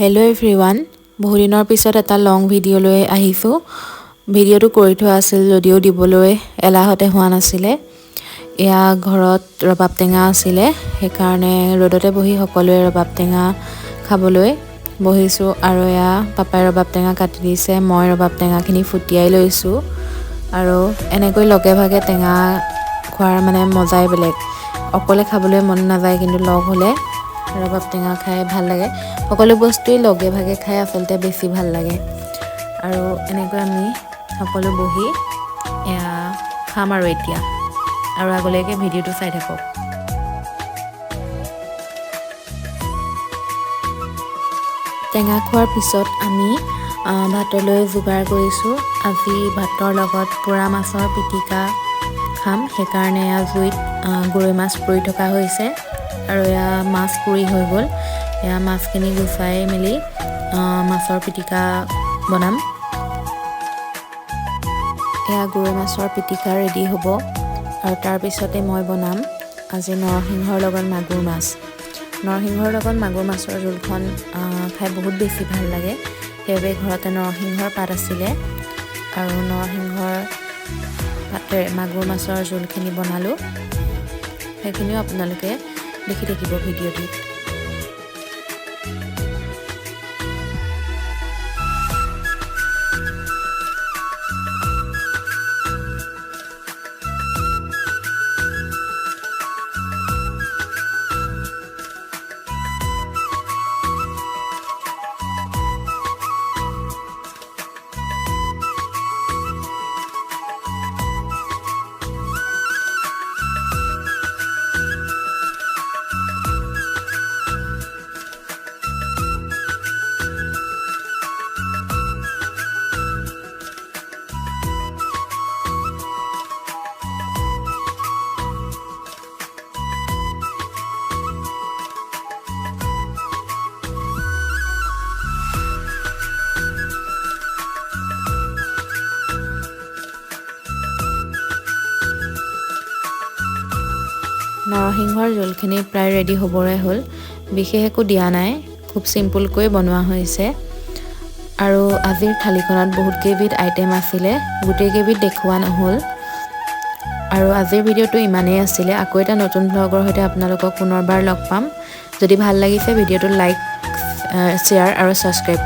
Hello' everyone, বহুদিনৰ পিছত এটা লং ভিডিঅ' লৈ আহিছোঁ। ভিডিঅ'টো কৰি থোৱা আছিল যদিও দিবলৈ এলাহতে হোৱা নাছিলে। এয়া ঘৰত ৰবাব টেঙা আছিলে, সেইকাৰণে ৰ'দতে বহি সকলোৱে ৰবাব টেঙা খাবলৈ বহিছোঁ। আৰু এয়া পাপাই ৰবাব টেঙা কাটি দিছে, মই ৰবাব টেঙাখিনি ফুটিয়াই লৈছোঁ। আৰু এনেকৈ লগে ভাগে টেঙা খোৱাৰ মানে মজাই বেলেগ। অকলে খাবলৈ মন নাযায়, কিন্তু লগ হ'লে ৰবাব টেঙা খাই ভাল লাগে। সকলো বস্তুৱেই লগে ভাগে খাই আচলতে বেছি ভাল লাগে। আৰু এনেকৈ আমি সকলো বহি এয়া খাম আৰু এতিয়া আৰু আগলৈকে ভিডিঅ'টো চাই থাকক। টেঙা খোৱাৰ পিছত আমি ভাতলৈ যোগাৰ কৰিছোঁ। আজি ভাতৰ লগত পোৰা মাছৰ পিটিকা খাম, সেইকাৰণে এয়া জুইত গৰৈ মাছ পুৰি থকা হৈছে। আৰু এয়া মাছ পুৰি হৈ গ'ল। এয়া মাছখিনি গুচাই মেলি মাছৰ পিটিকা বনাম। এয়া গৰৈ মাছৰ পিটিকা ৰেডি হ'ব। আৰু তাৰপিছতে মই বনাম আজি নৰসিংহৰ লগত মাগুৰ মাছ। নৰসিংহৰ লগত মাগুৰ মাছৰ জোলখন খাই বহুত বেছি ভাল লাগে। সেইবাবে ঘৰতে নৰসিংহৰ পাত আছিলে আৰু নৰসিংহৰ পাতেৰে মাগুৰ মাছৰ জোলখিনি বনালোঁ। সেইখিনিও আপোনালোকে দেখি থাকিব ভিডিঅ'টোত। নৰসিংহৰ জোলখিনি প্ৰায় ৰেডি হ'বৰে হ'ল। বিশেষ একো দিয়া নাই, খুব চিম্পুলকৈ বনোৱা হৈছে। আৰু আজিৰ থালিখনত বহুত কেইবিধ আইটেম আছিলে, গোটেইকেইবিধ দেখুওৱা নহ'ল। আৰু আজিৰ ভিডিঅ'টো ইমানেই আছিলে। আকৌ এটা নতুন ভ্লগৰ সৈতে আপোনালোকক পুনৰবাৰ লগ পাম। যদি ভাল লাগিছে ভিডিঅ'টো লাইক, শ্বেয়াৰ আৰু ছাবস্ক্ৰাইব।